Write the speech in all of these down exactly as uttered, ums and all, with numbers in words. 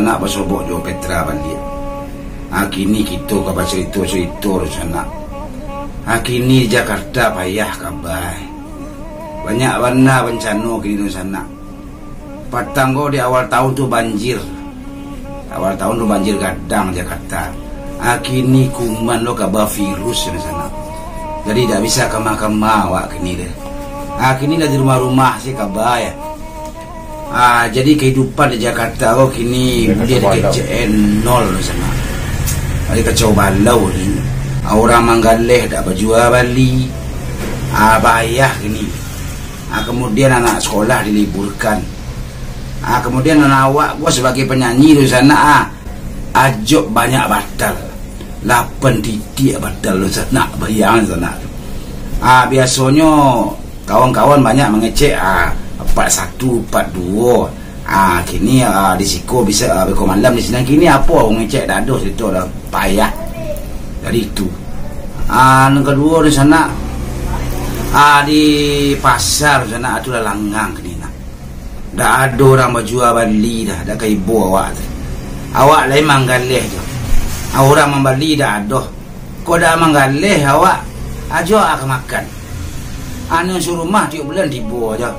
Nak basobok jo Petra baliak. Ha, kini kito ka bacarito-carito dunsanak. Ha, kini Jakarta payah kaba. Banyak bana bancano kini dunsanak. Patang ko di awal tahun tu banjir. Awal tahun tu banjir gadang Jakarta. Ha, kini kuman lo kaba virus dunsanak. Jadi dak bisa kama-kama awak kini deh. Ha, kini lah di rumah-rumah se kaba ya. Ah, jadi kehidupan di Jakarta ko kini buliah dikecek nol dunsanak. Jadi kacau balau ni. Ah, urang manggaleh dak bajua bali. Ah, payah kini. Ah, kemudian anak sekolah diliburkan. Ah, kemudian anak awak ko sebagai penyanyi dunsanak, ah, ajok banyak batal. Lapan titik batal dunsanak, bayang dunsanak. Ah, biasonyo kawan-kawan banyak mangecek, ah, empat satu, empat dua. Ah, kini, ah, di siko bisa, ah, beko malam di sinan. Kini apo mangecek dak ado carito dah. Payah. Jadi itu. Ah, nan kaduo dunsanak, ah, di pasar dunsanak tu lah langang kini nah. Dak ado urang bajua bali dah, dak ka ibo awak tu. Awak lai manggaleh jo. Ah, urang mambali dak ado. Kok dak manggaleh awak, ajo ka makan. Anu surumah tiok bulan tibo jo.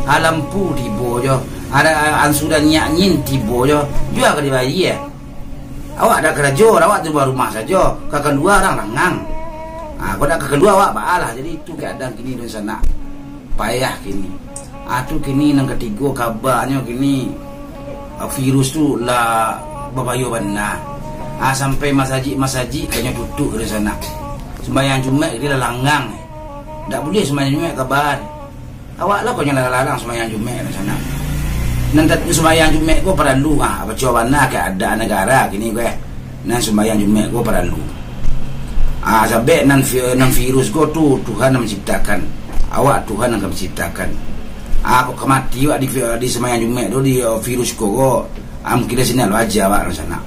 Ah, lampu tibo jo. Ada ansuran nyak nyin tibo jo. Jua ka dibayia. Awak dak karajo, awak tu rumah sajo. Ka kalua urang langang. Ah, kok dak ka kalua awak baalah. Jadi itu keadaan kini dunsanak. Payah kini. Ah, tu kini nan katigo kabanyo kini, ah, virus tu lah babayo bana. Ah, sampai masajik-masajik kanyo tutup dunsanak. Sumbayang Jumaik kini lah langang. Dak buliah sumbayang Jumaik kaba. Awak lah konyo larang-larang sumbayang Jumaik dunsanak. Nan tat-, sumbayang Jumaik ko paralu, ah, baco bana keadaan nagara kini ko, eh. Nan sumbayang Jumaik ko paralu. Ah, sabab nan vi-, nan virus ko tu Tuhan nan manciptakan. Awak Tuhan nan ka manciptakan. Ah, kok ka mati awak di vi-, di sumbayang Jumaik tu, di, eh, virus ko, ko, ah, mungkin di sini lo aja awak dunsanak.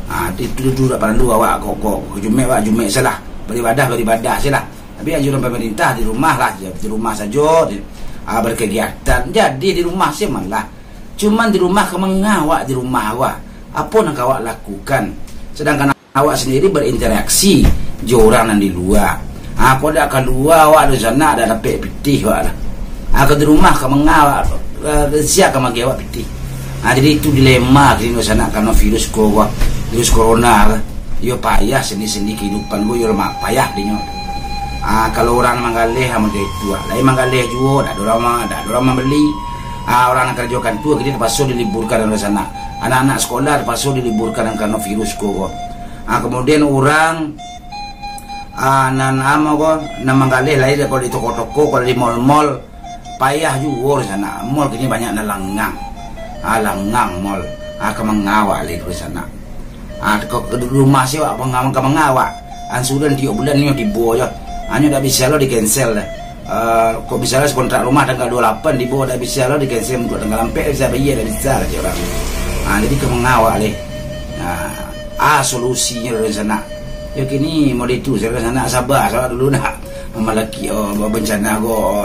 Ah, itu tu dak paralu awak kok, kok, kok Jumaik awak Jumaik salah. Baribadah, baribadah salah. Tapi anjuran pamarintah di rumah lah, di rumah sajo, di, ah, berkegiatan. Jadi di rumah se malah. Cuman di rumah ka manga awak di rumah awak. Apo nan ka awak lakukan? Sedangkan awak sendiri berinteraksi jo urang nan di lua. Ah, kok dak kalua awak dunsanak dak dapek pitih awak lah. Ah, kok di rumah ka manga awak, eh, sia ka magi awak pitih. Ah, jadi itu dilema kini dunsanak karano virus ko, virus corona lah. Iyo payah sendi-sendi kehidupan ko, iyo lemak payah dinyo. Ah, kalau urang manggaleh, ah, model itu, ah. Lai manggaleh juo, dak ado urang ma-, dak ado urang mambali. Ah, urang nan karajo kantua kini terpakso diliburkan dunsanak. Anak-anak sekolah terpakso diliburkan karano virus ko, ko. Ah, kemudian urang, ah, nan amo ko, nan manggaleh lai dek kalau di toko-toko, kalau di mall-mall, payah juo di sanak. Mall kini banyak nan langang. Ah, langang mall. Ah, ka manga awak lai di sanak. Ah, ka, ka rumah se awak, ka manga, ka manga awak. Ansuran tiok bulan nyo tibo jo. Hanyo dak bisa lo di cancel deh. Ah, kok bisa lo kontrak rumah tanggal dua lapan tibo, dak bisa lo di cancel untuak tanggal ampek, bisa bayia dak bisa lah cek urang. Ah, jadi ka manga awak lai. Ah, ah, solusinyo di sanak. Yo kini model itu, sanak saba, sanak dulu nak. Malaki, oh, bencana ko, oh,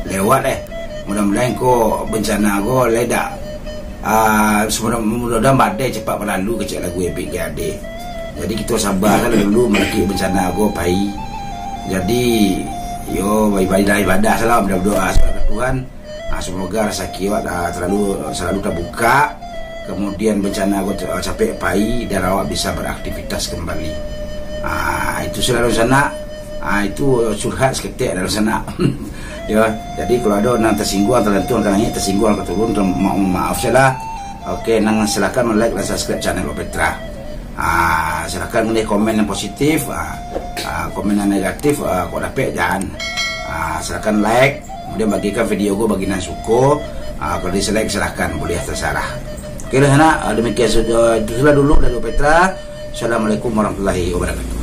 lewat eh. Mudah-mudahan ko bencana ko lai dak, ah, mudah-mudahan badai cepat berlalu, kecek lagu Epic G A D. Jadi kito saba kan dulu malaki bencana ko pai. Jadi yo ibadah-ibadah salah, berdoa salah ke Tuhan. Ah, semoga rasaki awak, ah, terlalu, selalu terbuka. Kemudian bencana ko ter-, capek pai dan awak bisa beraktivitas kembali. Ah, itu saudara sanak. Ah, itu curhat seketek dari sanak. Ya, jadi kalau ada nan tersinggung, terlentuh, kan nangis, tersinggung, atau turun, ter-, ma-, maaf salah. Oke, nang silakan like dan subscribe channel Petra. Ah, silakan boleh komen yang positif, ah, ah, komen yang negatif, ah, kok dapek jangan. Ah, silakan like, kemudian bagikan video ko bagi nan suko. Ah, kalau dislike silakan, boleh terserah. Oke lah sanak, ah, demikian sudah, itu sudah dulu dari Petra. Assalamualaikum warahmatullahi wabarakatuh.